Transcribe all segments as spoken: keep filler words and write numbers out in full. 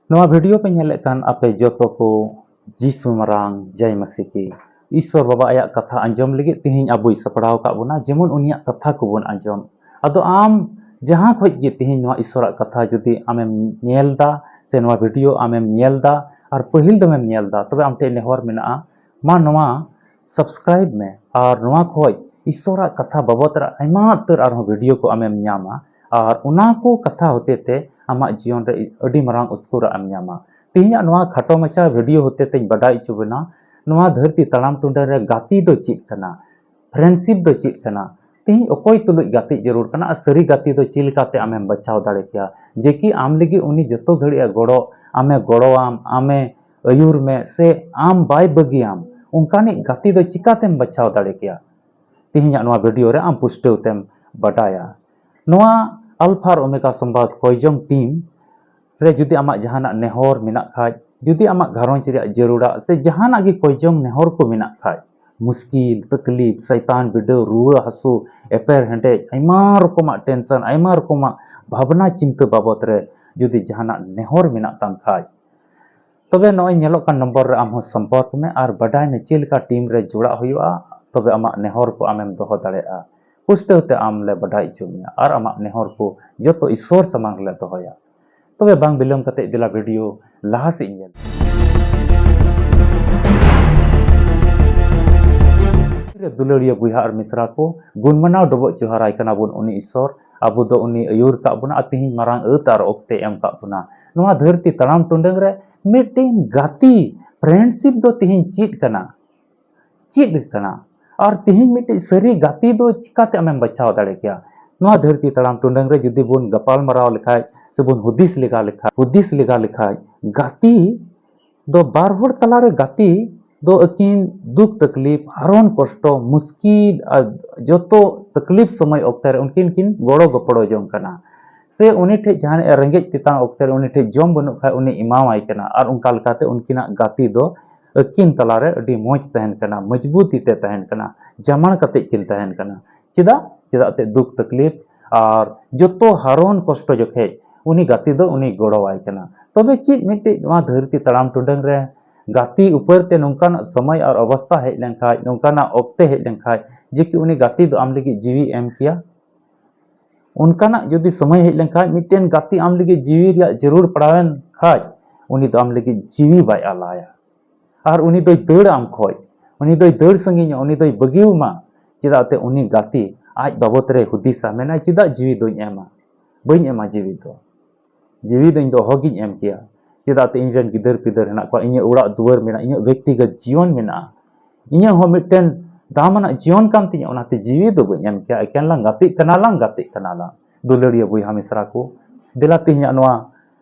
ᱱᱚᱣᱟ video ᱯᱮ ᱧᱮᱞᱮᱫ ᱠᱟᱱ ᱟᱯᱮ ᱡᱚᱛᱚ ᱠᱚ ᱡᱤᱥᱩ ᱢᱟᱨᱟᱝ ᱡᱟᱭ ᱢᱟᱥᱤ ᱠᱤ ᱤᱥᱥᱚᱨ ᱵᱟᱵᱟ ᱟᱭᱟᱜ ᱠᱟᱛᱷᱟ ᱟᱸᱡᱚᱢ ᱞᱟᱹᱜᱤᱫ ᱛᱮᱦᱮᱧ ᱟᱵᱚᱭ ᱥᱟᱯᱲᱟᱣ ᱟᱠᱟᱫ ᱵᱚᱱᱟ, ᱡᱮᱢᱚᱱ ᱩᱱᱤᱭᱟᱜ ᱠᱟᱛᱷᱟ ᱠᱚᱵᱚᱱ ᱟᱸᱡᱚᱢ᱾ ᱟᱫᱚ ᱟᱢ ᱡᱟᱦᱟᱸ ᱠᱷᱚᱡ ᱜᱮ ᱛᱮᱦᱮᱧ ᱱᱚᱣᱟ ᱤᱥᱥᱚᱨᱟᱜ ᱠᱟᱛᱷᱟ ᱡᱩᱫᱤ ᱟᱢᱮᱢ ᱧᱮᱞ ᱫᱟ ᱥᱮ ᱱᱚᱣᱟ video ᱟᱢᱮᱢ ᱧᱮᱞ ᱫᱟ ᱟᱨ ᱯᱟᱹᱦᱤᱞ ᱫᱚᱢᱮᱢ ᱧᱮᱞ ᱫᱟ, ᱛᱚᱵᱮ ᱟᱢ ᱴᱷᱮᱱ ᱱᱮᱦᱚᱨ ᱢᱮᱱᱟᱜᱼᱟ, ᱢᱟ ᱱᱚᱣᱟ subscribe ᱢᱮ ᱟᱨ ᱱᱚᱣᱟ ᱠᱷᱚᱡ ᱤᱥᱥᱚᱨᱟᱜ ᱠᱟᱛᱷᱟ ᱵᱟᱵᱚᱫ ᱨᱮ ᱟᱭᱢᱟ ᱩᱛᱟᱹᱨ ᱟᱨᱦᱚᱸ video ᱠᱚ ᱟᱢᱮᱢ ᱧᱟᱢᱟ ᱟᱨ ᱚᱱᱟ ᱠᱚ ᱠᱟᱛᱷᱟ ᱦᱚᱛᱮ ᱛᱮ ᱟᱢᱟᱜ ᱡᱤᱭᱚᱱ ᱨᱮ ᱟᱹᱰᱤ ᱢᱟᱨᱟᱝ ᱩᱥᱠᱩᱨᱟᱜ ᱮᱢ ᱧᱟᱢᱟ᱾ ᱛᱮᱦᱮᱧᱟᱜ ᱱᱚᱣᱟ ᱠᱷᱟᱴᱚ ᱢᱟᱪᱷᱟ video ᱦᱚᱛᱮ ᱛᱮᱧ ᱵᱟᱰᱟᱭ ᱦᱚᱪᱚ ᱵᱮᱱᱟ, ᱱᱚᱣᱟ ᱫᱷᱟᱹᱨᱛᱤ ᱛᱟᱲᱟᱢ ᱴᱩᱰᱟᱹᱝ ᱨᱮ ᱜᱟᱛᱮ ᱫᱚ ᱪᱮᱫ ᱠᱟᱱᱟ, friendship ᱫᱚ ᱪᱮᱫ ᱠᱟᱱᱟ, ᱛᱮᱦᱮᱧ ᱚᱠᱚᱭ ᱛᱩᱞᱩᱡ ᱜᱟᱛᱮ ᱡᱟᱹᱨᱩᱲ ᱠᱟᱱᱟ ᱟᱨ ᱥᱟᱹᱨᱤ ᱜᱟᱛᱮ ᱫᱚ ᱪᱮᱫ ᱞᱮᱠᱟᱛᱮ ᱟᱢᱮᱢ ᱵᱟᱪᱷᱟᱣ ᱫᱟᱲᱮ ᱠᱮᱭᱟ, ᱡᱮ ᱠᱤ ᱟᱢ ᱞᱟᱹᱜᱤᱫ ᱩᱱᱤ ᱡᱚᱛᱚ ᱜᱷᱟᱹᱲᱤᱡ ᱮ ᱜᱚᱲᱚ, ᱟᱢᱮ ᱜᱚᱲᱚᱣᱟᱢ, ᱟᱢᱮ ᱟᱹᱭᱩᱨ ᱢᱮ ᱥᱮ ᱟᱢ ᱵᱟᱭ ᱵᱟᱹᱜᱤᱭᱟᱢ, ᱚᱱᱠᱟᱱᱤᱡ ᱜᱟᱛᱮ ᱫᱚ ᱪᱤᱠᱟᱛᱮᱢ ᱵᱟᱪᱷᱟᱣ ᱫᱟᱲᱮ ᱠᱮᱭᱟ? ᱛᱮᱦᱮᱧᱟᱜ ᱱᱚᱣᱟ video ᱨᱮ ᱟᱢ ᱯᱩᱥᱴᱟᱹᱣ ᱛᱮᱢ ᱵᱟᱰᱟᱭᱟ᱾ ᱱᱚᱣᱟ ᱟᱞᱯᱷᱟ ᱟᱨ ᱳᱢᱮᱜᱟ ᱥᱚᱢᱵᱟᱫ ᱠᱚᱭᱡᱚᱝ team ᱨᱮ ᱡᱩᱫᱤ ᱟᱢᱟᱜ ᱡᱟᱦᱟᱱᱟᱜ ᱱᱮᱦᱚᱨ ᱢᱮᱱᱟᱜ ᱠᱷᱟᱡ, ᱡᱩᱫᱤ ᱟᱢᱟᱜ ᱜᱷᱟᱨᱚᱸᱡᱽ ᱨᱮᱭᱟᱜ ᱡᱟᱹᱨᱩᱲᱟᱜ ᱥᱮ ᱡᱟᱦᱟᱱᱟᱜ ᱜᱮ ᱠᱚᱭᱡᱚᱝ ᱱᱮᱦᱚᱨ ᱠᱚ ᱢᱮᱱᱟᱜ ᱠᱷᱟᱡ, ᱢᱩᱥᱠᱤᱞ, ᱛᱟᱠᱞᱤᱯ, ᱥᱟᱭᱛᱟᱱ ᱵᱤᱰᱟᱹᱣ, ᱨᱩᱣᱟᱹ ᱦᱟᱹᱥᱩ, ᱮᱯᱮᱨ ᱦᱮᱸᱰᱮᱡ, ᱟᱭᱢᱟ ᱨᱚᱠᱚᱢᱟᱜ tension, ᱟᱭᱢᱟ ᱨᱚᱠᱚᱢᱟᱜ ᱵᱷᱟᱵᱽᱱᱟ ᱪᱤᱱᱛᱟᱹ ᱵᱟᱵᱚᱛ ᱨᱮ ᱡᱩᱫᱤ ᱡᱟᱦᱟᱱᱟᱜ ᱱᱮᱦᱚᱨ ᱢᱮᱱᱟᱜ ᱛᱟᱢ ᱠᱷᱟᱡ, ᱛᱚᱵᱮ ᱱᱚᱜᱼᱚᱭ ᱧᱮᱞᱚᱜ ᱠᱟᱱ ᱱᱚᱢᱵᱚᱨ ᱨᱮ ᱟᱢ ᱦᱚᱸ ᱥᱚᱢᱯᱚᱨᱠ ᱢᱮ ᱟᱨ ᱵᱟᱰᱟᱭ ᱢᱮ ᱪᱮᱫ ᱞᱮᱠᱟ team ᱨᱮ ᱡᱚᱲᱟᱜ ᱦᱩᱭᱩᱜᱼᱟ, ᱛᱚᱵᱮ ᱟᱢᱟᱜ ᱱᱮᱦᱚᱨ ᱠᱚ ᱟᱢᱮᱢ ᱫᱚᱦᱚ ᱫᱟᱲᱮᱭᱟᱜᱼᱟ᱾ ᱯᱩᱥᱴᱟᱹᱣ ᱛᱮ ᱟᱢ ᱞᱮ ᱵᱟᱰᱟᱭ ᱦᱚᱪᱚ ᱢᱮᱭᱟ ᱟᱨ ᱟᱢᱟᱜ ᱱᱮᱦᱚᱨ ᱠᱚ ᱡᱚᱛᱚ ᱤᱥᱥᱚᱨ ᱥᱟᱢᱟᱝ ᱨᱮᱞᱮ ᱫᱚᱦᱚᱭᱟ᱾ ᱛᱚᱵᱮ ᱵᱟᱝ ᱵᱤᱞᱚᱢ ᱠᱟᱛᱮ ᱫᱮᱞᱟ video ᱞᱟᱦᱟ ᱥᱮᱫ ᱧᱮᱞ᱾ ᱫᱩᱞᱟᱹᱲᱤᱭᱟᱹ ᱵᱚᱭᱦᱟ ᱟᱨ ᱢᱤᱥᱨᱟ ᱠᱚ, ᱜᱩᱱ ᱢᱟᱱᱟᱣ ᱰᱚᱵᱚᱜ ᱡᱚᱦᱟᱨᱟᱭ ᱠᱟᱱᱟ ᱵᱚᱱ ᱩᱱᱤ ᱤᱥᱥᱚᱨ᱾ ᱟᱵᱚ ᱫᱚ ᱩᱱᱤ ᱟᱹᱭᱩᱨ ᱠᱟᱜ ᱵᱚᱱᱟ ᱟᱨ ᱛᱤᱦᱤᱧ ᱢᱟᱨᱟᱝ ᱟᱹᱛ ᱟᱨ ᱚᱠᱛᱮ ᱮᱢ ᱠᱟᱜ ᱵᱚᱱᱟ᱾ ᱱᱚᱣᱟ ᱫᱷᱟᱹᱨᱛᱤ ᱛᱟᱲᱟᱢ ᱴᱩᱰᱟᱹᱝ ᱨᱮ ᱢᱤᱫᱴᱮᱱ ᱜᱟᱛᱮ, friendship ᱫᱚ ᱛᱤᱦᱤᱧ ᱪᱮᱫ ᱠᱟᱱᱟ? ᱪᱮᱫ ᱠᱟᱱᱟ? ᱟᱨ ᱛᱤᱦᱤᱧ ᱢᱤᱫᱴᱮᱡ ᱥᱟᱹᱨᱤ ᱜᱟᱛᱮ ᱫᱚ ᱪᱤᱠᱟᱛᱮ ᱟᱢᱮᱢ ᱵᱟᱪᱷᱟᱣ ᱫᱟᱲᱮ ᱠᱮᱭᱟ? ᱱᱚᱣᱟ ᱫᱷᱟᱹᱨᱛᱤ ᱛᱟᱲᱟᱢ ᱴᱩᱰᱟᱹᱝ ᱨᱮ ᱡᱩᱫᱤ ᱵᱚᱱ ᱜᱟᱯᱟᱞ ᱢᱟᱨᱟᱣ ᱞᱮᱠᱷᱟᱡ ᱥᱮᱵᱚᱱ ᱦᱩᱫᱤᱥ ᱞᱮᱜᱟ ᱞᱮᱠᱷᱟᱡ, ᱦᱩᱫᱤᱥ ᱞᱮᱜᱟ ᱞᱮᱠᱷᱟᱡ, ᱜᱟᱛᱮ ᱫᱚ ᱵᱟᱨ ᱦᱚᱲ ᱛᱟᱞᱟᱨᱮ ᱜᱟᱛᱮ ᱫᱚ ᱟᱹᱠᱤᱱ ᱫᱩᱠ ᱛᱟᱠᱞᱤᱯ, ᱦᱟᱨᱚᱱ ᱠᱚᱥᱴᱚ, ᱢᱩᱥᱠᱤᱞ ᱟᱨ ᱡᱚᱛᱚ ᱛᱟᱠᱞᱤᱯ ᱥᱚᱢᱚᱭ ᱚᱠᱛᱮ ᱨᱮ ᱩᱱᱠᱤᱱ ᱠᱤᱱ ᱜᱚᱲᱚ ᱜᱚᱯᱚᱲᱚ ᱡᱚᱝ ᱠᱟᱱᱟ᱾ ᱥᱮ ᱩᱱᱤ ᱴᱷᱮᱡ ᱡᱟᱦᱟᱱᱟᱜ ᱨᱮᱸᱜᱮᱡ ᱛᱮᱛᱟᱝ ᱚᱠᱛᱮ ᱨᱮ ᱩᱱᱤ ᱴᱷᱮᱡ ᱡᱚᱢ ᱵᱟᱹᱱᱩᱜ ᱠᱷᱟᱡ ᱩᱱᱤ ᱮᱢᱟᱣᱟᱭ ᱠᱟᱱᱟ᱾ ᱟᱨ ᱚᱱᱠᱟ ᱞᱮᱠᱟᱛᱮ ᱩᱱᱠᱤᱱᱟᱜ ᱜᱟᱛᱮ ᱫᱚ ᱟᱹᱠᱤᱱ ᱛᱟᱞᱟᱨᱮ ᱟᱹᱰᱤ ᱢᱚᱡᱽ ᱛᱟᱦᱮᱱ ᱠᱟᱱᱟ, ᱢᱚᱡᱽᱵᱩᱛᱤ ᱛᱮ ᱛᱟᱦᱮᱱ ᱠᱟᱱᱟ, ᱡᱟᱢᱟᱲ ᱠᱟᱛᱮ ᱠᱤᱱ ᱛᱟᱦᱮᱱ ᱠᱟᱱᱟ᱾ ᱪᱮᱫᱟᱜ? ᱪᱮᱫᱟᱜ ᱛᱮ ᱫᱩᱠ ᱛᱟᱠᱞᱤᱯ ᱟᱨ ᱡᱚᱛᱚ ᱦᱟᱨᱚᱱ ᱠᱚᱥᱴᱚ ᱡᱚᱠᱷᱮᱡ ᱩᱱᱤ ᱜᱟᱛᱮ ᱫᱚ ᱩᱱᱤ ᱜᱚᱲᱚᱣᱟᱭ ᱠᱟᱱᱟ᱾ ᱛᱚᱵᱮ ᱪᱮᱫ ᱢᱤᱫᱴᱤᱡ ᱱᱚᱣᱟ ᱫᱷᱟᱹᱨᱛᱤ ᱛᱟᱲᱟᱢ ᱴᱩᱰᱟᱹᱝ ᱨᱮ ᱜᱟᱛᱮ ᱩᱯᱟᱹᱨ ᱛᱮ ᱱᱚᱝᱠᱟᱱᱟᱜ ᱥᱚᱢᱚᱭ ᱟᱨ ᱚᱵᱚᱥᱛᱟ ᱦᱮᱡ ᱞᱮᱱᱠᱷᱟᱡ, ᱱᱚᱝᱠᱟᱱᱟᱜ ᱚᱠᱛᱮ ᱦᱮᱡ ᱞᱮᱱᱠᱷᱟᱡ, ᱡᱮ ᱠᱤ ᱩᱱᱤ ᱜᱟᱛᱮ ᱫᱚ ᱟᱢ ᱞᱟᱹᱜᱤᱫ ᱡᱤᱣᱤ ᱮᱢ ᱠᱮᱭᱟ? ᱚᱱᱠᱟᱱᱟᱜ ᱡᱩᱫᱤ ᱥᱚᱢᱚᱭ ᱦᱮᱡ ᱞᱮᱱᱠᱷᱟᱡ, ᱢᱤᱫᱴᱮᱱ ᱜᱟᱛᱮ ᱟᱢ ᱞᱟᱹᱜᱤᱫ ᱡᱤᱣᱤ ᱨᱮᱭᱟᱜ ᱡᱟᱹᱨᱩᱲ ᱯᱟᱲᱟᱣᱮᱱ ᱠᱷᱟᱡ, ᱩᱱᱤ ᱫᱚ ᱟᱢ ᱞᱟᱹᱜᱤᱫ ᱡᱤᱣᱤ ᱵᱟᱭ ᱟᱞᱟᱭᱟ᱾ ᱟᱨ ᱩᱱᱤ ᱫᱚᱭ ᱫᱟᱹᱲᱟ ᱟᱢ ᱠᱷᱚᱡ, ᱩᱱᱤ ᱫᱚᱭ ᱫᱟᱹᱲ ᱥᱟᱺᱜᱤᱧᱟ, ᱩᱱᱤ ᱫᱚᱭ ᱵᱟᱹᱜᱤᱣᱟᱢᱟ᱾ ᱪᱮᱫᱟᱜ ᱛᱮ ᱩᱱᱤ ᱜᱟᱛᱮ ᱟᱡ ᱵᱟᱵᱚᱛ ᱨᱮ ᱦᱩᱫᱤᱥᱟ, ᱢᱮᱱᱟᱭ, "ᱪᱮᱫᱟᱜ ᱡᱤᱣᱤ ᱫᱚᱧ ᱮᱢᱟ? ᱵᱟᱹᱧ ᱮᱢᱟ ᱡᱤᱣᱤ ᱫᱚ᱾ ᱡᱤᱣᱤ ᱫᱚ ᱤᱧ ᱫᱚ ᱚᱦᱚᱜᱤᱧ ᱮᱢ ᱠᱮᱭᱟ᱾ ᱪᱮᱫᱟᱜ ᱛᱮ ᱤᱧ ᱨᱮᱱ ᱜᱤᱫᱟᱹᱨ ᱯᱤᱫᱟᱹᱨ ᱦᱮᱱᱟᱜ ᱠᱚᱣᱟ, ᱤᱧᱟᱹᱜ ᱚᱲᱟᱜ ᱫᱩᱣᱟᱹᱨ ᱢᱮᱱᱟᱜᱼᱟ, ᱤᱧᱟᱹᱜ ᱵᱮᱠᱛᱤᱜᱚᱛ ᱡᱤᱭᱚᱱ ᱢᱮᱱᱟᱜᱼᱟ, ᱤᱧᱟᱹᱜ ᱦᱚᱸ ᱢᱤᱫᱴᱮᱱ ᱫᱟᱢᱟᱱᱟᱜ ᱡᱤᱭᱚᱱ ᱠᱟᱱ ᱛᱤᱧᱟᱹ, ᱚᱱᱟᱛᱮ ᱡᱤᱣᱤ ᱫᱚ ᱵᱟᱹᱧ ᱮᱢ ᱠᱮᱭᱟ, ᱮᱠᱮᱱ ᱞᱟᱝ ᱜᱟᱛᱮᱜ ᱠᱟᱱᱟ ᱞᱟᱝ, ᱜᱟᱛᱮᱜ ᱠᱟᱱᱟ ᱞᱟᱝ᱾" ᱫᱩᱞᱟᱹᱲᱤᱭᱟᱹ ᱵᱚᱭᱦᱟ ᱢᱤᱥᱨᱟ ᱠᱚ, ᱫᱮᱞᱟ ᱛᱮᱦᱮᱧᱟᱜ ᱱᱚᱣᱟ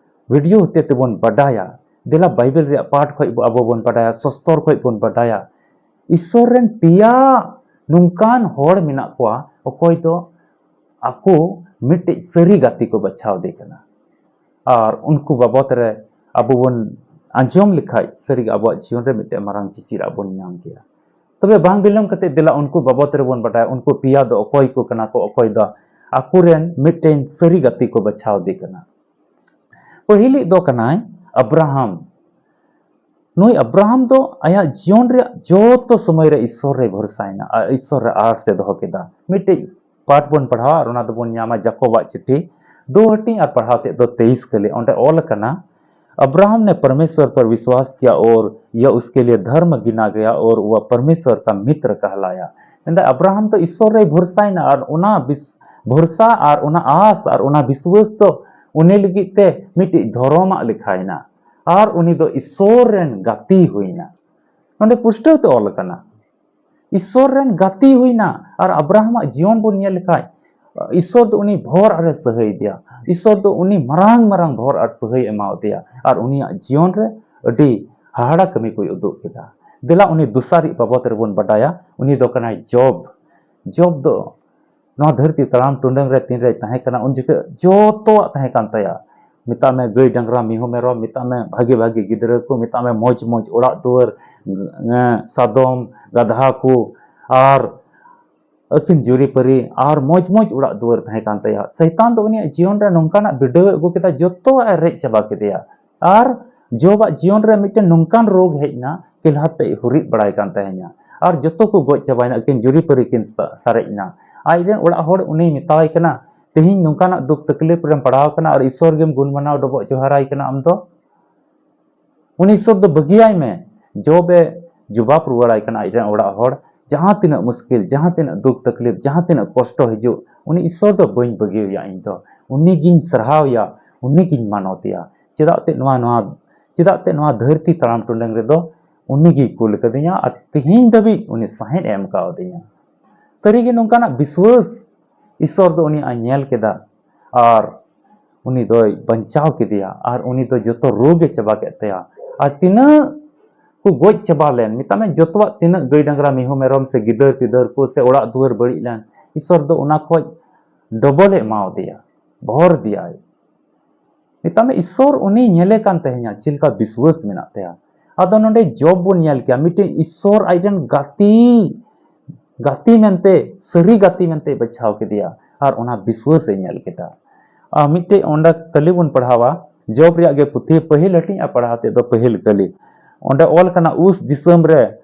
ᱵᱷᱤᱰᱤᱭᱳ ᱦᱚᱛᱮ ᱛᱮᱵᱚᱱ ᱵᱟᱰᱟᱭᱟ, ᱫᱮᱞᱟ ᱵᱟᱭᱵᱮᱞ ᱨᱮᱭᱟᱜ ᱯᱟᱴ ᱠᱷᱚᱡ ᱵᱚ-, ᱟᱵᱚ ᱵᱚᱱ ᱵᱟᱰᱟᱭᱟ, ᱥᱚᱥᱛᱚᱨ ᱠᱷᱚᱡ ᱵᱚᱱ ᱵᱟᱰᱟᱭᱟ᱾ ᱤᱥᱥᱚᱨ ᱨᱮᱱ ᱯᱮᱭᱟ ᱱᱚᱝᱠᱟᱱ ᱦᱚᱲ ᱢᱮᱱᱟᱜ ᱠᱚᱣᱟ, ᱚᱠᱚᱭ ᱫᱚ ᱟᱠᱚ ᱢᱤᱫᱴᱤᱡ ᱥᱟᱹᱨᱤ ᱜᱟᱛᱮ ᱠᱚ ᱵᱟᱪᱷᱟᱣ ᱫᱮ ᱠᱟᱱᱟ᱾ ᱟᱨ ᱩᱱᱠᱩ ᱵᱟᱵᱚᱛ ᱨᱮ ᱟᱵᱚ ᱵᱚᱱ ᱟᱸᱡᱚᱢ ᱞᱮᱠᱷᱟᱡ, ᱥᱟᱹᱨᱤᱜᱮ ᱟᱵᱚᱣᱟᱜ ᱡᱤᱭᱚᱱ ᱨᱮ ᱢᱤᱫᱴᱮᱱ ᱢᱟᱨᱟᱝ ᱪᱤᱪᱤᱨᱟᱜ ᱵᱚᱱ ᱧᱟᱢ ᱜᱮᱭᱟ᱾ ᱛᱚᱵᱮ ᱵᱟᱝ ᱵᱤᱞᱚᱢ ᱠᱟᱛᱮ ᱫᱮᱞᱟ ᱩᱱᱠᱩ ᱵᱟᱵᱚᱛ ᱨᱮᱵᱚᱱ ᱵᱟᱰᱟᱭᱟ, ᱩᱱᱠᱩ ᱯᱮᱭᱟ ᱫᱚ ᱚᱠᱚᱭ ᱠᱚ ᱠᱟᱱᱟ ᱠᱚ, ᱚᱠᱚᱭ ᱫᱚ ᱟᱠᱚᱨᱮᱱ ᱢᱤᱫᱴᱮᱱ ᱥᱟᱹᱨᱤ ᱜᱟᱛᱮ ᱠᱚ ᱵᱟᱪᱷᱟᱣ ᱫᱮ ᱠᱟᱱᱟ᱾ ᱯᱟᱹᱦᱤᱞᱤᱡ ᱫᱚ ᱠᱟᱱᱟᱭ ᱟᱵᱨᱟᱦᱟᱢ᱾ ᱱᱩᱭ ᱟᱵᱨᱟᱦᱟᱢ ᱫᱚ ᱟᱭᱟᱜ ᱡᱤᱭᱚᱱ ᱨᱮᱭᱟᱜ ᱡᱚᱛᱚ ᱥᱚᱢᱚᱭ ᱨᱮ ᱤᱥᱥᱚᱨ ᱨᱮᱭ ᱵᱷᱚᱨᱥᱟᱭᱮᱱᱟ ᱟᱨ ᱤᱥᱥᱚᱨ ᱨᱮ ᱟᱥ ᱮ ᱫᱚᱦᱚ ᱠᱮᱫᱟ᱾ ᱢᱤᱫᱴᱮᱡ ᱯᱟᱴ ᱵᱚᱱ ᱯᱟᱲᱦᱟᱣᱟ ᱟᱨ ᱚᱱᱟ ᱫᱚᱵᱚᱱ ᱧᱟᱢᱟ ᱡᱟᱠᱚᱵᱟᱜ ᱪᱤᱴᱷᱤ ᱫᱩ ᱦᱟᱹᱴᱤᱧ ᱟᱨ ᱯᱟᱲᱦᱟᱣ ᱛᱮᱫ ᱫᱚ ᱛᱮᱭᱤᱥ ᱠᱟᱹᱞᱤ᱾ ᱚᱸᱰᱮ ᱚᱞ ᱟᱠᱟᱱᱟ, "अब्राहम ने परमेश्वर पर विश्वास किया और यह उसके लिए धर्म गिना गया और वह परमेश्वर का मित्र कहलाया।" ᱢᱮᱱᱫᱟ, ᱟᱵᱨᱟᱦᱟᱢ ᱫᱚ ᱤᱥᱥᱚᱨ ᱨᱮᱭ ᱵᱷᱚᱨᱥᱟᱭᱮᱱᱟ ᱟᱨ ᱚᱱᱟ ᱵᱤᱥ-, ᱵᱷᱚᱨᱥᱟ ᱟᱨ ᱚᱱᱟ ᱟᱥ ᱟᱨ ᱚᱱᱟ ᱵᱤᱥᱣᱟᱹᱥ ᱫᱚ ᱩᱱᱤ ᱞᱟᱹᱜᱤᱫ ᱛᱮ ᱢᱤᱫᱴᱤᱡ ᱫᱷᱚᱨᱚᱢᱟᱜ ᱞᱮᱠᱷᱟᱭᱮᱱᱟ᱾ ᱟᱨ ᱩᱱᱤ ᱫᱚ ᱤᱥᱥᱚᱨ ᱨᱮᱱ ᱜᱟᱛᱮ ᱦᱩᱭᱱᱟ᱾ ᱱᱚᱰᱮ ᱯᱩᱥᱴᱟᱹᱣ ᱛᱮ ᱚᱞ ᱟᱠᱟᱱᱟ, ᱤᱥᱥᱚᱨ ᱨᱮᱱ ᱜᱟᱛᱮ ᱦᱩᱭᱱᱟ᱾ ᱟᱨ ᱟᱵᱨᱟᱦᱟᱢᱟᱜ ᱡᱤᱭᱚᱱ ᱵᱚᱱ ᱧᱮᱞ ᱞᱮᱠᱷᱟᱡ, ᱤᱥᱥᱚᱨ ᱫᱚ ᱩᱱᱤ ᱵᱷᱚᱨ ᱟᱨᱮ ᱥᱟᱹᱦᱟᱹᱭ ᱫᱮᱭᱟ᱾ ᱤᱥᱥᱚᱨ ᱫᱚ ᱩᱱᱤ ᱢᱟᱨᱟᱝ ᱢᱟᱨᱟᱝ ᱵᱷᱚᱨ ᱟᱨ ᱥᱟᱹᱦᱟᱹᱭ ᱮᱢᱟᱣ ᱫᱮᱭᱟ᱾ ᱟᱨ ᱩᱱᱤᱭᱟᱜ ᱡᱤᱭᱚᱱ ᱨᱮ ᱟᱹᱰᱤ ᱦᱟᱦᱟᱲᱟ ᱠᱟᱹᱢᱤ ᱠᱚᱭ ᱩᱫᱩᱜ ᱠᱮᱫᱟ᱾ ᱫᱮᱞᱟ ᱩᱱᱤ ᱫᱚᱥᱟᱨᱤᱡ ᱵᱟᱵᱚᱛ ᱨᱮᱵᱚᱱ ᱵᱟᱰᱟᱭᱟ, ᱩᱱᱤ ᱫᱚ ᱠᱟᱱᱟᱭ ᱡᱚᱵ᱾ ᱡᱚᱵ ᱫᱚ ᱱᱚᱣᱟ ᱫᱷᱟᱹᱨᱛᱤ ᱛᱟᱲᱟᱢ ᱴᱩᱰᱟᱹᱝ ᱨᱮ ᱛᱤᱱ ᱨᱮᱭ ᱛᱟᱦᱮᱸ ᱠᱟᱱᱟ, ᱩᱱ ᱡᱚᱠᱷᱮᱡ ᱡᱚᱛᱚᱣᱟᱜ ᱛᱟᱦᱮᱸ ᱠᱟᱱ ᱛᱟᱭᱟ᱾ ᱢᱮᱛᱟᱜ ᱢᱮ ᱜᱟᱹᱭ ᱰᱟᱝᱨᱟ ᱢᱤᱦᱩ ᱢᱮᱨᱚᱢ, ᱢᱮᱛᱟᱜ ᱢᱮ ᱵᱷᱟᱜᱮ ᱵᱷᱟᱜᱮ ᱜᱤᱫᱽᱨᱟᱹ ᱠᱚ, ᱢᱮᱛᱟᱜ ᱢᱮ ᱢᱚᱡᱽ ᱢᱚᱡᱽ ᱚᱲᱟᱜ ᱫᱩᱣᱟᱹᱨ, ᱮᱸ, ᱥᱟᱫᱚᱢ, ᱜᱟᱫᱷᱟ ᱠᱚ, ᱟᱨ ᱟᱹᱠᱤᱱ ᱡᱩᱨᱤᱯᱟᱹᱨᱤ ᱟᱨ ᱢᱚᱡᱽ ᱢᱚᱡᱽ ᱚᱲᱟᱜ ᱫᱩᱣᱟᱹᱨ ᱛᱟᱦᱮᱸ ᱠᱟᱱ ᱛᱟᱭᱟ᱾ ᱥᱟᱭᱛᱟᱱ ᱫᱚ ᱩᱱᱤᱭᱟᱜ ᱡᱤᱭᱚᱱ ᱨᱮ ᱱᱚᱝᱠᱟᱱᱟᱜ ᱵᱤᱰᱟᱹᱣ ᱮ ᱟᱹᱜᱩ ᱠᱮᱫᱟ, ᱡᱚᱛᱚᱣᱟᱜ ᱮ ᱨᱮᱡ ᱪᱟᱵᱟ ᱠᱮᱫᱮᱭᱟ᱾ ᱟᱨ ᱡᱚᱵᱟᱜ ᱡᱤᱭᱚᱱ ᱨᱮ ᱢᱤᱫᱴᱮᱱ ᱱᱚᱝᱠᱟᱱ ᱨᱳᱜᱽ ᱦᱮᱡ ᱮᱱᱟ, ᱠᱮᱞᱦᱟᱛ ᱛᱮ ᱦᱩᱨᱤᱫ ᱵᱟᱲᱟᱭ ᱠᱟᱱ ᱛᱟᱦᱮᱸᱧᱟ᱾ ᱟᱨ ᱡᱚᱛᱚ ᱠᱚ ᱜᱚᱡ ᱪᱟᱵᱟᱭᱮᱱᱟ, ᱟᱹᱠᱤᱱ ᱡᱩᱨᱤᱯᱟᱹᱨᱤ ᱠᱤᱱ ᱥᱟ-, ᱥᱟᱨᱮᱡ ᱮᱱᱟ᱾ ᱟᱡ ᱨᱮᱱ ᱚᱲᱟᱜ ᱦᱚᱲ ᱩᱱᱤᱭ ᱢᱮᱛᱟᱣᱟᱭ ᱠᱟᱱᱟ, "ᱛᱮᱦᱮᱧ ᱱᱚᱝᱠᱟᱱᱟᱜ ᱫᱩᱠ ᱛᱟᱠᱞᱤᱯ ᱨᱮᱢ ᱯᱟᱲᱟᱣ ᱠᱟᱱᱟ ᱟᱨ ᱤᱥᱥᱚᱨ ᱜᱮᱢ ᱜᱩᱱ ᱢᱟᱱᱟᱣ ᱰᱚᱵᱚᱜ ᱡᱚᱦᱟᱨᱟᱭ ᱠᱟᱱᱟ ᱟᱢ ᱫᱚ?" ᱩᱱᱤ ᱤᱥᱥᱚᱨ ᱫᱚ ᱵᱟᱹᱜᱤᱭᱟᱭ ᱢᱮ᱾ ᱡᱚᱵ ᱮ ᱡᱚᱵᱟᱵ ᱨᱩᱣᱟᱹᱲᱟᱭ ᱠᱟᱱᱟ ᱟᱡ ᱨᱮᱱ ᱚᱲᱟᱜ ᱦᱚᱲ, "ᱡᱟᱦᱟᱸ ᱛᱤᱱᱟᱹᱜ ᱢᱩᱥᱠᱤᱞ, ᱡᱟᱦᱟᱸ ᱛᱤᱱᱟᱹᱜ ᱫᱩᱠ ᱛᱟᱠᱞᱤᱯ, ᱡᱟᱦᱟᱸ ᱛᱤᱱᱟᱹᱜ ᱠᱚᱥᱴᱚ ᱦᱤᱡᱩᱜ, ᱩᱱᱤ ᱤᱥᱥᱚᱨ ᱫᱚ ᱵᱟᱹᱧ ᱵᱟᱹᱜᱤᱭᱟᱭᱟ ᱤᱧ ᱫᱚ᱾ ᱩᱱᱤ ᱜᱤᱧ ᱥᱟᱨᱦᱟᱣᱮᱭᱟ, ᱩᱱᱤ ᱜᱤᱧ ᱢᱟᱱᱚᱛᱮᱭᱟ᱾ ᱪᱮᱫᱟᱜ ᱛᱮ ᱱᱚᱣᱟ, ᱱᱚᱣᱟ, ᱪᱮᱫᱟᱜ ᱛᱮ ᱱᱚᱣᱟ ᱫᱷᱟᱹᱨᱛᱤ ᱛᱟᱲᱟᱢ ᱴᱩᱰᱟᱹᱝ ᱨᱮᱫᱚ ᱩᱱᱤ ᱜᱮᱭ ᱠᱩᱞ ᱠᱟᱹᱫᱤᱧᱟ ᱟᱨ ᱛᱮᱦᱮᱧ ᱫᱷᱟᱹᱵᱤᱡ ᱩᱱᱤ ᱥᱟᱦᱮᱫ ᱮ ᱮᱢ ᱠᱟᱣᱫᱤᱧᱟ?" ᱥᱟᱹᱨᱤᱜᱮ ᱱᱚᱝᱠᱟᱱᱟᱜ ᱵᱤᱥᱣᱟᱹᱥ ᱤᱥᱥᱚᱨ ᱫᱚ ᱩᱱᱤ ᱟᱡ ᱧᱮᱞ ᱠᱮᱫᱟ ᱟᱨ ᱩᱱᱤ ᱫᱚᱭ ᱵᱟᱧᱪᱟᱣ ᱠᱮᱫᱮᱭᱟ ᱟᱨ ᱩᱱᱤ ᱫᱚ ᱡᱚᱛᱚ ᱨᱳᱜᱽ ᱮ ᱪᱟᱵᱟ ᱠᱮᱫ ᱛᱟᱭᱟ᱾ ᱟᱨ ᱛᱤᱱᱟᱹᱜ ᱠᱚ ᱜᱚᱡ ᱪᱟᱵᱟ ᱞᱮᱱ, ᱢᱮᱛᱟᱜ ᱢᱮ ᱡᱚᱛᱚᱣᱟᱜ, ᱛᱤᱱᱟᱹᱜ ᱜᱟᱹᱭ ᱰᱟᱝᱨᱟ ᱢᱤᱦᱩ ᱢᱮᱨᱚᱢ ᱥᱮ ᱜᱤᱫᱟᱹᱨ ᱯᱤᱫᱟᱹᱨ ᱠᱚ ᱥᱮ ᱚᱲᱟᱜ ᱫᱩᱣᱟᱹᱨ ᱵᱟᱹᱲᱤᱡ ᱞᱮᱱ, ᱤᱥᱥᱚᱨ ᱫᱚ ᱚᱱᱟ ᱠᱷᱚᱡ ᱰᱚᱵᱚᱞ ᱮ ᱮᱢᱟᱣᱟᱫᱮᱭᱟ, ᱵᱷᱚᱨ ᱫᱮᱭᱟᱭ᱾ ᱢᱮᱛᱟᱜ ᱢᱮ ᱤᱥᱥᱚᱨ ᱩᱱᱤ ᱧᱮᱞᱮ ᱠᱟᱱ ᱛᱟᱦᱮᱸᱧᱟ ᱪᱮᱫ ᱞᱮᱠᱟ ᱵᱤᱥᱣᱟᱹᱥ ᱢᱮᱱᱟᱜ ᱛᱟᱭᱟ᱾ ᱟᱫᱚ ᱱᱚᱰᱮ ᱡᱚᱵ ᱵᱚᱱ ᱧᱮᱞ ᱠᱮᱭᱟ, ᱢᱤᱫᱴᱮᱱ ᱤᱥᱥᱚᱨ ᱟᱡ ᱨᱮᱱ ᱜᱟᱛᱮ, ᱜᱟᱛᱮ ᱢᱮᱱᱛᱮ, ᱥᱟᱹᱨᱤ ᱜᱟᱛᱮ ᱢᱮᱱᱛᱮ ᱵᱟᱪᱷᱟᱣ ᱠᱮᱫᱮᱭᱟ ᱟᱨ ᱚᱱᱟ ᱵᱤᱥᱣᱟᱹᱥ ᱮ ᱧᱮᱞ ᱠᱮᱫᱟ᱾ ᱟᱨ ᱢᱤᱫᱴᱮᱡ ᱚᱸᱰᱮ ᱠᱟᱹᱞᱤ ᱵᱚᱱ ᱯᱟᱲᱦᱟᱣᱟ, ᱡᱚᱵ ᱨᱮᱭᱟᱜ ᱜᱮ ᱯᱩᱛᱷᱤ ᱯᱟᱹᱦᱤᱞ ᱦᱟᱹᱴᱤᱧ ᱟᱨ ᱯᱟᱲᱦᱟᱣ ᱛᱮᱫ ᱫᱚ ᱯᱟᱹᱦᱤᱞ ᱠᱟᱹᱞᱤ᱾ ᱚᱸᱰᱮ ᱚᱞ ᱠᱟᱱᱟ, ᱩᱥ ᱫᱤᱥᱚᱢ ᱨᱮ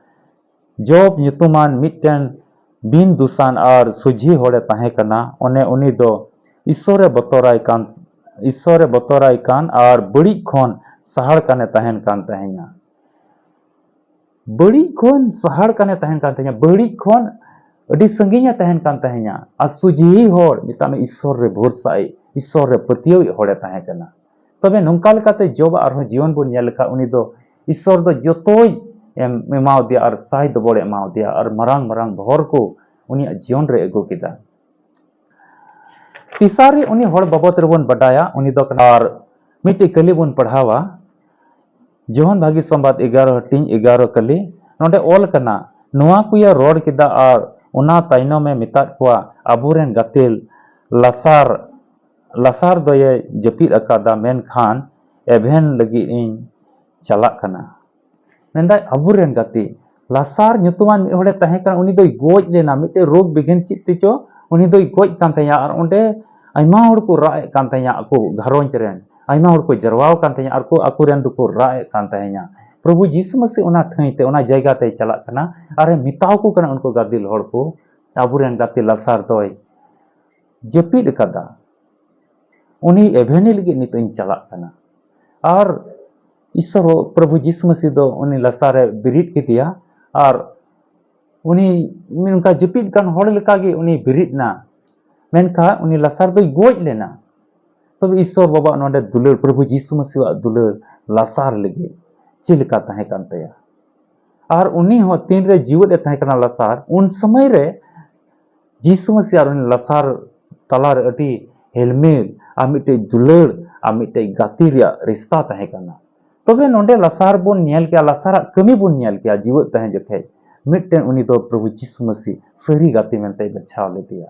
ᱡᱚᱵ ᱧᱩᱛᱩᱢᱟᱱ ᱢᱤᱫᱴᱮᱱ ᱵᱤᱱ ᱫᱩᱥᱟᱱ ᱟᱨ ᱥᱚᱡᱷᱮ ᱦᱚᱲᱮ ᱛᱟᱦᱮᱸ ᱠᱟᱱᱟ᱾ ᱚᱱᱮ ᱩᱱᱤ ᱫᱚ ᱤᱥᱥᱚᱨᱮ ᱵᱚᱛᱚᱨᱟᱭ ᱠᱟᱱ, ᱤᱥᱥᱚᱨᱮ ᱵᱚᱛᱚᱨᱟᱭ ᱠᱟᱱ ᱟᱨ ᱵᱟᱹᱲᱤᱡ ᱠᱷᱚᱱ ᱥᱟᱦᱟᱲ ᱠᱟᱱᱮ ᱛᱟᱦᱮᱱ ᱠᱟᱱ ᱛᱟᱦᱮᱸᱧᱟ᱾ ᱵᱟᱹᱲᱤᱡ ᱠᱷᱚᱱ ᱥᱟᱦᱟᱲ ᱠᱟᱱᱮ ᱛᱟᱦᱮᱱ ᱠᱟᱱ ᱛᱟᱦᱮᱸᱧᱟ, ᱵᱟᱹᱲᱤᱡ ᱠᱷᱚᱱ ᱟᱹᱰᱤ ᱥᱟᱺᱜᱤᱧᱮ ᱛᱟᱦᱮᱱ ᱠᱟᱱ ᱛᱟᱦᱮᱸᱧᱟ᱾ ᱟᱨ ᱥᱚᱡᱷᱮ ᱦᱚᱲ, ᱢᱮᱛᱟᱜ ᱢᱮ ᱤᱥᱥᱚᱨ ᱨᱮ ᱵᱷᱚᱨᱥᱟᱭ, ᱤᱥᱥᱚᱨ ᱨᱮ ᱯᱟᱹᱛᱭᱟᱹᱣᱤᱡ ᱦᱚᱲᱮ ᱛᱟᱦᱮᱸ ᱠᱟᱱᱟ᱾ ᱛᱚᱵᱮ ᱱᱚᱝᱠᱟ ᱞᱮᱠᱟᱛᱮ ᱡᱚᱵᱟᱜ ᱟᱨᱦᱚᱸ ᱡᱤᱭᱚᱱ ᱵᱚᱱ ᱧᱮᱞ ᱞᱮᱠᱷᱟᱱ, ᱩᱱᱤ ᱫᱚ ᱤᱥᱥᱚᱨ ᱫᱚ ᱡᱚᱛᱚᱭ ᱮᱢ, ᱮᱢᱟᱣᱟᱫᱮᱭᱟ ᱟᱨ ᱥᱟᱭ ᱫᱚᱵᱚᱲᱮ ᱮᱢᱟᱣᱟᱫᱮᱭᱟ ᱟᱨ ᱢᱟᱨᱟᱝ ᱢᱟᱨᱟᱝ ᱵᱷᱚᱨ ᱠᱚ ᱩᱱᱤᱭᱟᱜ ᱡᱤᱭᱚᱱ ᱨᱮ ᱟᱹᱜᱩ ᱠᱮᱫᱟ᱾ ᱛᱮᱥᱟᱨᱤ ᱩᱱᱤ ᱦᱚᱲ ᱵᱟᱵᱚᱫ ᱨᱮᱵᱚᱱ ᱵᱟᱰᱟᱭᱟ, ᱩᱱᱤ ᱫᱚ ᱠᱟᱱᱟ, ᱟᱨ ᱢᱤᱫᱴᱮᱡ ᱠᱟᱹᱞᱤ ᱵᱚᱱ ᱯᱟᱲᱦᱟᱣᱟ, ᱡᱚᱦᱚᱱ ᱵᱷᱟᱹᱜᱤ ᱥᱚᱢᱵᱟᱫ ᱮᱜᱟᱨᱚ ᱦᱟᱹᱴᱤᱧ ᱮᱜᱟᱨᱚ ᱠᱟᱹᱞᱤ᱾ ᱱᱚᱰᱮ ᱚᱞ ᱠᱟᱱᱟ, ᱱᱚᱣᱟ ᱠᱚᱭᱮ ᱨᱚᱲ ᱠᱮᱫᱟ ᱟᱨ ᱚᱱᱟ ᱛᱟᱭᱱᱚᱢ ᱮ ᱢᱮᱛᱟᱫ ᱠᱚᱣᱟ, ᱟᱵᱚᱨᱮᱱ ᱜᱟᱛᱮ ᱞᱟᱥᱟᱨ, ᱞᱟᱥᱟᱨ ᱫᱚᱭᱮ ᱡᱟᱹᱯᱤᱫ ᱟᱠᱟᱫᱟ, ᱢᱮᱱᱠᱷᱟᱱ ᱮᱵᱷᱮᱱ ᱞᱟᱹᱜᱤᱫ ᱤᱧ ᱪᱟᱞᱟᱜ ᱠᱟᱱᱟ᱾ ᱢᱮᱱᱫᱟᱭ, ᱟᱵᱚᱨᱮᱱ ᱜᱟᱛᱮ, ᱞᱟᱥᱟᱨ ᱧᱩᱛᱩᱢᱟᱱ ᱢᱤᱫ ᱦᱚᱲᱮ ᱛᱟᱦᱮᱸ ᱠᱟᱱᱟ, ᱩᱱᱤ ᱫᱚᱭ ᱜᱚᱡ ᱞᱮᱱᱟ, ᱢᱤᱫᱴᱮᱱ ᱨᱳᱜᱽ ᱵᱤᱜᱷᱤᱱ ᱪᱮᱫ ᱛᱮᱪᱚ ᱩᱱᱤ ᱫᱚᱭ ᱜᱚᱡ ᱠᱟᱱ ᱛᱟᱦᱮᱸᱭᱟ᱾ ᱟᱨ ᱚᱸᱰᱮ ᱟᱭᱢᱟ ᱦᱚᱲ ᱠᱚ ᱨᱟᱜ ᱮᱫ ᱠᱟᱱ ᱛᱟᱦᱮᱸᱭᱟ, ᱟᱠᱚ ᱜᱷᱟᱨᱚᱸᱡᱽ ᱨᱮᱱ ᱟᱭᱢᱟ ᱦᱚᱲ ᱠᱚ ᱡᱟᱨᱣᱟ ᱟᱠᱟᱱ ᱛᱟᱦᱮᱸᱭᱟ, ᱟᱨ ᱠᱚ ᱟᱠᱚ ᱨᱮᱱ ᱫᱚᱠᱚ ᱨᱟᱜ ᱮᱫ ᱠᱟᱱ ᱛᱟᱦᱮᱸᱭᱟ᱾ ᱯᱨᱚᱵᱷᱩ ᱡᱤᱥᱩ ᱢᱟᱹᱥᱤ ᱚᱱᱟ ᱴᱷᱟᱹᱭ ᱛᱮ, ᱚᱱᱟ ᱡᱟᱭᱜᱟ ᱛᱮᱭ ᱪᱟᱞᱟᱜ ᱠᱟᱱᱟ ᱟᱨᱮ ᱢᱮᱛᱟᱣ ᱠᱚ ᱠᱟᱱᱟ ᱩᱱᱠᱩ ᱜᱟᱫᱮᱞ ᱦᱚᱲ ᱠᱚ, ᱟᱵᱚᱨᱮᱱ ᱜᱟᱛᱮ ᱞᱟᱥᱟᱨ ᱫᱚᱭ ᱡᱟᱹᱯᱤᱫ ᱟᱠᱟᱫᱟ, ᱩᱱᱤ ᱮᱵᱷᱮᱱᱤ ᱞᱟᱹᱜᱤᱫ ᱱᱤᱛᱚᱜ ᱤᱧ ᱪᱟᱞᱟᱜ ᱠᱟᱱᱟ᱾ ᱟᱨ ᱤᱥᱥᱚᱨ ᱦᱚᱸ, ᱯᱨᱚᱵᱷᱩ ᱡᱤᱥᱩ ᱢᱟᱹᱥᱤ ᱫᱚ ᱩᱱᱤ ᱞᱟᱥᱟᱨᱮ ᱵᱮᱨᱮᱫ ᱠᱮᱫᱮᱭᱟ, ᱟᱨ ᱩᱱᱤ ᱚᱱᱠᱟ ᱡᱟᱹᱯᱤᱫ ᱠᱟᱱ ᱦᱚᱲ ᱞᱮᱠᱟᱜᱮ ᱩᱱᱤ ᱵᱮᱨᱮᱫ ᱮᱱᱟ᱾ ᱢᱮᱱᱠᱷᱟᱱ ᱩᱱᱤ ᱞᱟᱥᱟᱨ ᱫᱚᱭ ᱜᱚᱡ ᱞᱮᱱᱟ᱾ ᱛᱚᱵᱮ ᱤᱥᱥᱚᱨ ᱵᱟᱵᱟᱣᱟᱜ ᱱᱚᱰᱮ ᱫᱩᱞᱟᱹᱲ, ᱯᱨᱚᱵᱷᱩ ᱡᱤᱥᱩ ᱢᱟᱹᱥᱤᱣᱟᱜ ᱫᱩᱞᱟᱹᱲ ᱞᱟᱥᱟᱨ ᱞᱟᱹᱜᱤᱫ ᱪᱮᱫ ᱞᱮᱠᱟ ᱛᱟᱦᱮᱸ ᱠᱟᱱ ᱛᱟᱭᱟ? ᱟᱨ ᱩᱱᱤ ᱦᱚᱸ ᱛᱤᱱᱨᱮ ᱡᱤᱣᱮᱫ ᱮ ᱛᱟᱦᱮᱸ ᱠᱟᱱᱟ ᱞᱟᱥᱟᱨ, ᱩᱱ ᱥᱚᱢᱚᱭ ᱨᱮ ᱡᱤᱥᱩ ᱢᱟᱹᱥᱤ ᱟᱨ ᱩᱱᱤ ᱞᱟᱥᱟᱨ ᱛᱟᱞᱟᱨᱮ ᱟᱹᱰᱤ ᱦᱮᱞᱢᱮᱞ ᱟᱨ ᱢᱤᱫᱴᱮᱡ ᱫᱩᱞᱟᱹᱲ ᱟᱨ ᱢᱤᱫᱴᱮᱡ ᱜᱟᱛᱮ ᱨᱮᱭᱟᱜ ᱨᱤᱥᱛᱟ ᱛᱟᱦᱮᱸ ᱠᱟᱱᱟ᱾ ᱛᱚᱵᱮ ᱱᱚᱰᱮ ᱞᱟᱥᱟᱨ ᱵᱚᱱ ᱧᱮᱞ ᱠᱮᱭᱟ, ᱞᱟᱥᱟᱨᱟᱜ ᱠᱟᱹᱢᱤ ᱵᱚᱱ ᱧᱮᱞ ᱠᱮᱭᱟ ᱡᱤᱣᱮᱫ ᱛᱟᱦᱮᱸ ᱡᱚᱠᱷᱮᱡ᱾ ᱢᱤᱫᱴᱮᱱ ᱩᱱᱤ ᱫᱚ ᱯᱨᱚᱵᱷᱩ ᱡᱤᱥᱩ ᱢᱟᱹᱥᱤ ᱥᱟᱹᱨᱤ ᱜᱟᱛᱮ ᱢᱮᱱᱛᱮᱭ ᱵᱟᱪᱷᱟᱣ ᱞᱮᱫᱮᱭᱟ᱾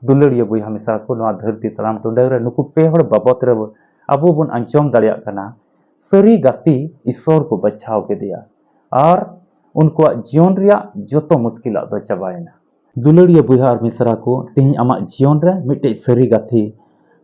ᱫᱩᱞᱟᱹᱲᱤᱭᱟᱹ ᱵᱚᱭᱦᱟ ᱢᱤᱥᱨᱟ ᱠᱚ, ᱱᱚᱣᱟ ᱫᱷᱟᱹᱨᱛᱤ ᱛᱟᱲᱟᱢ ᱴᱩᱰᱟᱹᱝ ᱨᱮ ᱱᱩᱠᱩ ᱯᱮ ᱦᱚᱲ ᱵᱟᱵᱚᱛ ᱨᱮ ᱟᱵᱚ ᱵᱚᱱ ᱟᱸᱡᱚᱢ ᱫᱟᱲᱮᱭᱟᱜ ᱠᱟᱱᱟ, ᱥᱟᱹᱨᱤ ᱜᱟᱛᱮ ᱤᱥᱥᱚᱨ ᱠᱚ ᱵᱟᱪᱷᱟᱣ ᱠᱮᱫᱮᱭᱟ ᱟᱨ ᱩᱱᱠᱩᱣᱟᱜ ᱡᱤᱭᱚᱱ ᱨᱮᱭᱟᱜ ᱡᱚᱛᱚ ᱢᱩᱥᱠᱤᱞᱟᱜ ᱫᱚ ᱪᱟᱵᱟᱭᱮᱱᱟ᱾ ᱫᱩᱞᱟᱹᱲᱤᱭᱟᱹ ᱵᱚᱭᱦᱟ ᱟᱨ ᱢᱤᱥᱨᱟ ᱠᱚ, ᱛᱮᱦᱮᱧ ᱟᱢᱟᱜ ᱡᱤᱭᱚᱱ ᱨᱮ ᱢᱤᱫᱴᱮᱡ ᱥᱟᱹᱨᱤ ᱜᱟᱛᱮ,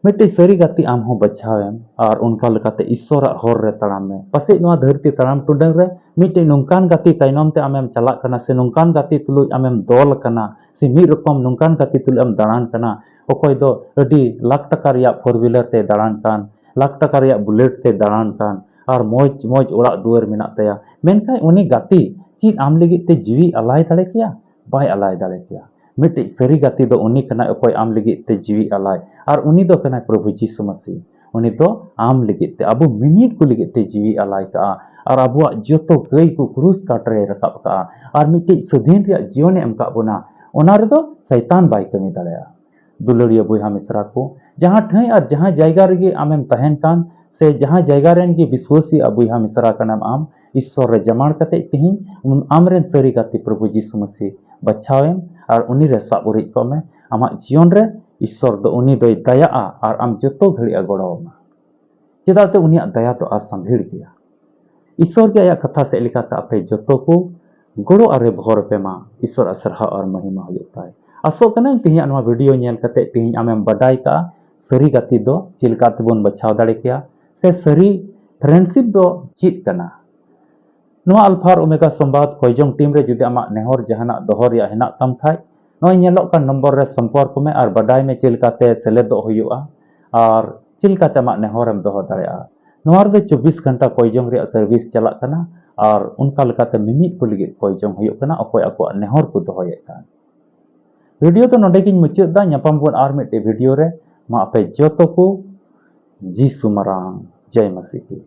ᱢᱤᱫᱴᱮᱡ ᱥᱟᱹᱨᱤ ᱜᱟᱛᱮ ᱟᱢ ᱦᱚᱸ ᱵᱟᱪᱷᱟᱣ ᱮᱢ ᱟᱨ ᱚᱱᱠᱟ ᱞᱮᱠᱟᱛᱮ ᱤᱥᱥᱚᱨᱟᱜ ᱦᱚᱨ ᱨᱮ ᱛᱟᱲᱟᱢ ᱢᱮ᱾ ᱯᱟᱥᱮᱡ ᱱᱚᱣᱟ ᱫᱷᱟᱹᱨᱛᱤ ᱛᱟᱲᱟᱢ ᱴᱩᱰᱟᱹᱝ ᱨᱮ ᱢᱤᱫᱴᱮᱡ ᱱᱚᱝᱠᱟᱱ ᱜᱟᱛᱮ ᱛᱟᱭᱱᱚᱢ ᱛᱮ ᱟᱢᱮᱢ ᱪᱟᱞᱟᱜ ᱠᱟᱱᱟ, ᱥᱮ ᱱᱚᱝᱠᱟᱱ ᱜᱟᱛᱮ ᱛᱩᱞᱩᱡ ᱟᱢᱮᱢ ᱫᱚᱞ ᱟᱠᱟᱱᱟ, ᱥᱮ ᱢᱤᱫ ᱨᱚᱠᱚᱢ ᱱᱚᱝᱠᱟᱱ ᱜᱟᱛᱮ ᱛᱩᱞᱩᱡ ᱮᱢ ᱫᱟᱬᱟᱱ ᱠᱟᱱᱟ᱾ ᱚᱠᱚᱭ ᱫᱚ ᱟᱹᱰᱤ ᱞᱟᱠᱷ ᱴᱟᱠᱟ ᱨᱮᱭᱟᱜ four wheeler ᱛᱮᱭ ᱫᱟᱬᱟᱱ ᱠᱟᱱ, ᱞᱟᱠᱷ ᱴᱟᱠᱟ ᱨᱮᱭᱟᱜ bullet ᱛᱮᱭ ᱫᱟᱬᱟᱱ ᱠᱟᱱ, ᱟᱨ ᱢᱚᱡᱽ ᱢᱚᱡᱽ ᱚᱲᱟᱜ ᱫᱩᱣᱟᱹᱨ ᱢᱮᱱᱟᱜ ᱛᱟᱭᱟ, ᱢᱮᱱᱠᱷᱟᱱ ᱩᱱᱤ ᱜᱟᱛᱮ ᱪᱮᱫ ᱟᱢ ᱞᱟᱹᱜᱤᱫ ᱛᱮ ᱡᱤᱣᱤ ᱟᱞᱟᱭ ᱫᱟᱲᱮ ᱠᱮᱭᱟ? ᱵᱟᱭ ᱟᱞᱟᱭ ᱫᱟᱲᱮ ᱠᱮᱭᱟ᱾ ᱢᱤᱫᱴᱤᱡ ᱥᱟᱹᱨᱤ ᱜᱟᱛᱮ ᱫᱚ ᱩᱱᱤ ᱠᱟᱱᱟᱭ, ᱚᱠᱚᱭ ᱟᱢ ᱞᱟᱹᱜᱤᱫ ᱛᱮ ᱡᱤᱣᱤ ᱟᱞᱟᱭ, ᱟᱨ ᱩᱱᱤ ᱫᱚ ᱠᱟᱱᱟᱭ ᱯᱨᱚᱵᱷᱩ ᱡᱤᱥᱩ ᱢᱟᱹᱥᱤ᱾ ᱩᱱᱤ ᱫᱚ ᱟᱢ ᱞᱟᱹᱜᱤᱫ ᱛᱮ, ᱟᱵᱚ ᱢᱤᱢᱤᱫ ᱠᱚ ᱞᱟᱹᱜᱤᱫ ᱛᱮ ᱡᱤᱣᱤ ᱟᱞᱟᱭ ᱠᱟᱜᱼᱟ, ᱟᱨ ᱟᱵᱚᱣᱟᱜ ᱡᱚᱛᱚ ᱠᱟᱹᱭ ᱠᱚ ᱠᱨᱩᱥ ᱠᱟᱴ ᱨᱮᱭ ᱨᱟᱠᱟᱵ ᱠᱟᱜᱼᱟ, ᱟᱨ ᱢᱤᱫᱴᱤᱡ ᱥᱟᱹᱫᱷᱤᱱ ᱨᱮᱭᱟᱜ ᱡᱤᱭᱚᱱᱮ ᱮᱢ ᱠᱟᱜ ᱵᱚᱱᱟ᱾ ᱚᱱᱟ ᱨᱮᱫᱚ ᱥᱟᱭᱛᱟᱱ ᱵᱟᱭ ᱠᱟᱹᱢᱤ ᱫᱟᱲᱮᱭᱟᱜᱼᱟ᱾ ᱫᱩᱞᱟᱹᱲᱤᱭᱟᱹ ᱵᱚᱭᱦᱟ ᱢᱤᱥᱨᱟ ᱠᱚ, ᱡᱟᱦᱟᱸ ᱴᱷᱟᱹᱭ ᱟᱨ ᱡᱟᱦᱟᱸ ᱡᱟᱭᱜᱟ ᱨᱮᱜᱮ ᱟᱢᱮᱢ ᱛᱟᱦᱮᱱ ᱠᱟᱱ, ᱥᱮ ᱡᱟᱦᱟᱸ ᱡᱟᱭᱜᱟ ᱨᱮᱱ ᱜᱮ ᱵᱤᱥᱣᱟᱹᱥᱤ ᱟᱨ ᱵᱚᱭᱦᱟ ᱢᱤᱥᱨᱟ ᱠᱟᱱᱟᱢ ᱟᱢ, ᱤᱥᱥᱚᱨ ᱨᱮ ᱡᱟᱢᱟᱲ ᱠᱟᱛᱮ ᱛᱮᱦᱮᱧ ᱟᱢᱨᱮᱱ ᱥᱟᱹᱨᱤ ᱜᱟᱛᱮ ᱯᱨᱚᱵᱷᱩ ᱡᱤᱥᱩ ᱢᱟᱹᱥᱤ ᱵᱟᱪᱷᱟᱣ ᱮᱢ ᱟᱨ ᱩᱱᱤ ᱨᱮ ᱥᱟᱵ ᱩᱨᱤᱡ ᱠᱚᱜ ᱢᱮ᱾ ᱟᱢᱟᱜ ᱡᱤᱭᱚᱱ ᱨᱮ ᱤᱥᱥᱚᱨ ᱫᱚ ᱩᱱᱤ ᱫᱚᱭ ᱫᱟᱭᱟᱜᱼᱟ ᱟᱨ ᱟᱢ ᱡᱚᱛᱚ ᱜᱷᱟᱹᱲᱤᱡ ᱮ ᱜᱚᱲᱚ ᱟᱢᱟ᱾ ᱪᱮᱫᱟᱜ ᱛᱮ ᱩᱱᱤᱭᱟᱜ ᱫᱟᱭᱟ ᱫᱚ ᱟᱨ ᱥᱟᱢᱵᱷᱤᱲ ᱜᱮᱭᱟ᱾ ᱤᱥᱥᱚᱨ ᱜᱮ ᱟᱭᱟᱜ ᱠᱟᱛᱷᱟ ᱥᱮᱫ ᱞᱮᱠᱟᱛᱮ ᱟᱯᱮ ᱡᱚᱛᱚ ᱠᱚ ᱜᱚᱲᱚ ᱟᱨᱮ ᱵᱷᱚᱨ ᱯᱮ ᱢᱟ, ᱤᱥᱚᱨᱟᱜ ᱥᱟᱨᱦᱟᱣ ᱟᱨ ᱢᱚᱦᱤᱢᱟ ᱦᱩᱭᱩᱜ ᱛᱟᱭ᱾ ᱟᱥᱚᱜ ᱠᱟᱹᱱᱟᱹᱧ ᱛᱮᱦᱮᱧᱟᱜ ᱱᱚᱣᱟ video ᱧᱮᱞ ᱠᱟᱛᱮ ᱛᱮᱦᱮᱧ ᱟᱢᱮᱢ ᱵᱟᱰᱟᱭ ᱠᱟᱜᱼᱟ ᱥᱟᱹᱨᱤ ᱜᱟᱛᱮ ᱫᱚ ᱪᱮᱫ ᱞᱮᱠᱟ ᱛᱮᱵᱚᱱ ᱵᱟᱪᱷᱟᱣ ᱫᱟᱲᱮ ᱠᱮᱭᱟ, ᱥᱮ ᱥᱟᱹᱨᱤ friendship ᱫᱚ ᱪᱮᱫ ᱠᱟᱱᱟ᱾ ᱱᱚᱣᱟ Alpha ᱟᱨ Omega ᱥᱚᱢᱵᱟᱫ ᱠᱚᱭᱡᱚᱝ team ᱨᱮ ᱡᱩᱫᱤ ᱟᱢᱟᱜ ᱱᱮᱦᱚᱨ ᱡᱟᱦᱟᱱᱟᱜ ᱫᱚᱦᱚ ᱨᱮᱭᱟᱜ ᱦᱮᱱᱟᱜ ᱛᱟᱢ ᱠᱷᱟᱡ, ᱱᱚᱜᱼᱚᱭ ᱧᱮᱞᱚᱜ ᱠᱟᱱ ᱱᱚᱢᱵᱚᱨ ᱨᱮ ᱥᱚᱢᱯᱚᱨᱠ ᱢᱮ ᱟᱨ ᱵᱟᱰᱟᱭ ᱢᱮ ᱪᱮᱫ ᱞᱮᱠᱟᱛᱮ ᱥᱮᱞᱮᱫᱚᱜ ᱦᱩᱭᱩᱜᱼᱟ ᱟᱨ ᱪᱮᱫ ᱞᱮᱠᱟᱛᱮ ᱟᱢᱟᱜ ᱱᱮᱦᱚᱨᱮᱢ ᱫᱚᱦᱚ ᱫᱟᱲᱮᱭᱟᱜᱼᱟ᱾ ᱱᱚᱣᱟ ᱨᱮᱫᱚ ᱪᱚᱵᱵᱤᱥ ᱜᱷᱚᱱᱴᱟ ᱠᱚᱭᱡᱚᱝ ᱨᱮᱭᱟᱜ service ᱪᱟᱞᱟᱜ ᱠᱟᱱᱟ ᱟᱨ ᱚᱱᱠᱟ ᱞᱮᱠᱟᱛᱮ ᱢᱤᱢᱤᱫ ᱠᱚ ᱞᱟᱹᱜᱤᱫ ᱠᱚᱭᱡᱚᱝ ᱦᱩᱭᱩᱜ ᱠᱟᱱᱟ, ᱚᱠᱚᱭ ᱟᱠᱚᱣᱟᱜ ᱱᱮᱦᱚᱨ ᱠᱚ ᱫᱚᱦᱚᱭᱮᱫ ᱠᱟᱱ᱾ Video ᱫᱚ ᱱᱚᱰᱮ ᱜᱤᱧ ᱢᱩᱪᱟᱹᱫ ᱫᱟ᱾ ᱧᱟᱯᱟᱢ ᱵᱚᱱ ᱟᱨ ᱢᱤᱫᱴᱮᱡ video ᱨᱮ᱾ ᱢᱟ ᱟᱯᱮ ᱡᱚᱛᱚ ᱠᱚ ᱡᱤᱥᱩ ᱢᱟᱨᱟᱝ ᱡᱟᱭ ᱢᱟᱥᱤ ᱠᱤ᱾